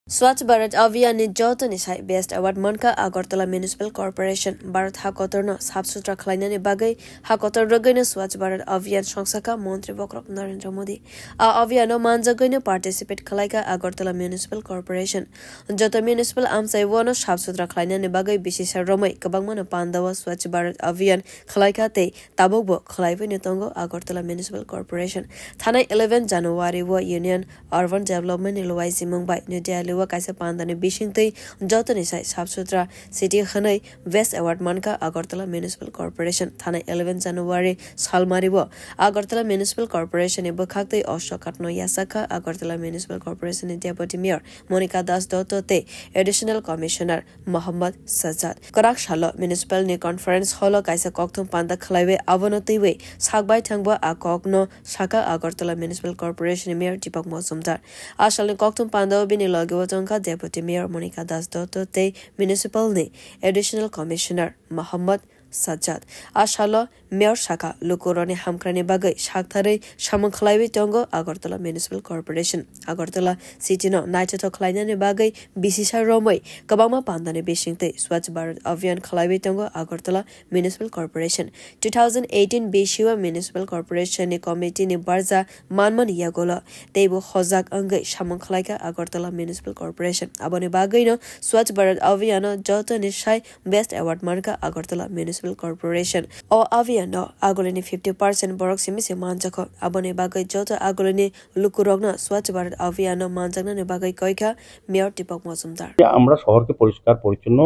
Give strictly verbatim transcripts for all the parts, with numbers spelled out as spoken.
Swachh Bharat Abhiyan ni jotoni sai best award mankha Agartala Municipal Corporation. Bharat hakotor no sap sutra khlainani bagwi hakotor rwgwi no Swachh Bharat Abhiyan songsakha Montri Bokrok Narendra Modi. A abhiyan o manjagwi no participate khlaikha Agartala Municipal Corporation. Joto municipal amchai o no sap sutra khlainani bagwi bisisa romwi kwbangma no panda o Swachh Bharat Abhiyan khlaikha tei tabuk bo khlaiwi no tongo Agartala Municipal Corporation. Thanai eleven January o Union Urban Development ni luaijimung bai New Delhi o kaisa panda ni bisingtwi jotoni sai sap sutra city hwnwi best award mankha Agartala Municipal Corporation. Thanai eleven January salmari o Agartala Municipal Corporation ni bwkhaktwi o sokatno yachakha Agartala Municipal Corporation ni Deputy Mayor Monika Das Dotto tei Additional Commissioner Mohammad Sajjad. Kwrak salo municipal ni conference hall o kaisa kokthum panda khlaiwi abono twiwi sakbai thangbo a kokno sakha Agartala Municipal Corporation ni Mayor Deepak Majumdar. A salni kokthum panda o bini logi o tongkha Deputy Mayor Monika Das Dotto tei municipal ni Additional Commissioner Mohammad Sajjad. A salo Mayor sakha lukurokni hamkrai ni bagwi saktharwi samung khlaiwi tongo Agartala Municipal Corporation. Agartala city no naithothok khlainani bagwi bisisa romwi kwbangma panda ni bisingtwi Swachh Bharat Abhiyan khlaiwi tongo Agartala Municipal Corporation. Two thousand eighteen bisio Municipal Corporation ni committee ni barja manmani yagulo teibo hojak wngwi samung khlaikha Agartala Municipal Corporation. Aboni bagwi no Swachh Bharat Abhiyan o jotoni sai best award mankha Agartala Municipal Corporation. O abhiyan no agulini fifty percent borok simi se manjakho. Aboni bagwi joto agulini lukurokno Swachh Bharat Abhiyan no manjaknani bagwi koikha Mayor Deepak Majumdar. আমরা শহরকে পরিষ্কার পরিচ্ছন্ন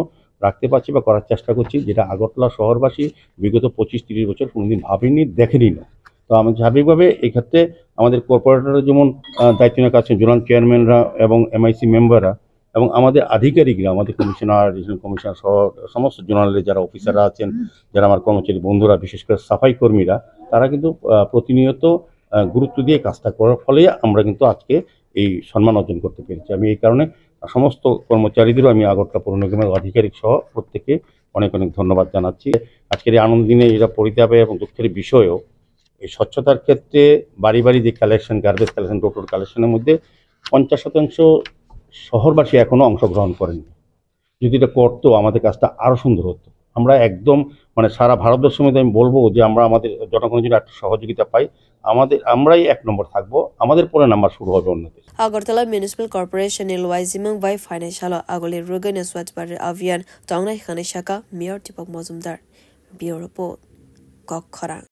রাখতে পারছি বা করার চেষ্টা করছি, যেটা আগরতলা শহরবাসী বিগত পঁচিশ তিরিশ বছর কোনোদিন ভাবেনি, দেখেনি না। তো আমাদের স্বাভাবিকভাবে এই ক্ষেত্রে আমাদের কর্পোরেটররা যেমন, আহ, দায়িত্ব নিয়ে কাজ করছেন, জোনাল চেয়ারম্যানরা এবং এমআইসি মেম্বাররা এবং আমাদের আধিকারিকরা, আমাদের কমিশনার, রিজিয়নাল কমিশনার সহ সমস্ত জোনালের যারা অফিসাররা আছেন, যারা আমার কর্মচারী বন্ধুরা, বিশেষ করে সাফাই কর্মীরা, তারা কিন্তু, আহ, প্রতিনিয়ত, আহ, গুরুত্ব দিয়ে কাজটা করার ফলে আমরা কিন্তু আজকে এই সম্মান অর্জন করতে পেরেছি। আমি এই কারণে সমস্ত কর্মচারীদেরও আমি আগরতলা পৌর নিগমের আধিকারিক সহ প্রত্যেককে অনেক অনেক ধন্যবাদ জানাচ্ছি। আজকের এই আনন্দ দিনে এটা পরিতাপের এবং দুঃখের বিষয়ও, এই স্বচ্ছতার ক্ষেত্রে বাড়ি বাড়ি যে collection, garbage collection, door to door কালেকশনের মধ্যে পঞ্চাশ শতাংশ শহরবাসী এখনো অংশগ্রহণ করেননি। যদি এটা করতো, আমাদের কাজটা আরো সুন্দর হতো। আমরা একদম, মানে, সারা ভারতবর্ষের মধ্যে আমি বলবো যে আমরা আমাদের জনগণের জন্য একটা সহযোগিতা পাই। আমাদের, আমরাই এক নম্বর থাকবো, আমাদের পরে নাম্বার শুরু হবে অন্যদের। Agartala Municipal Corporation ni luaijimung bai phainai salo aguli rwgwino Swachh Bharat Abhiyan tongnai hwnwi sakha Mayor Deepak Majumdar. Bureau Report, Kok Khorang.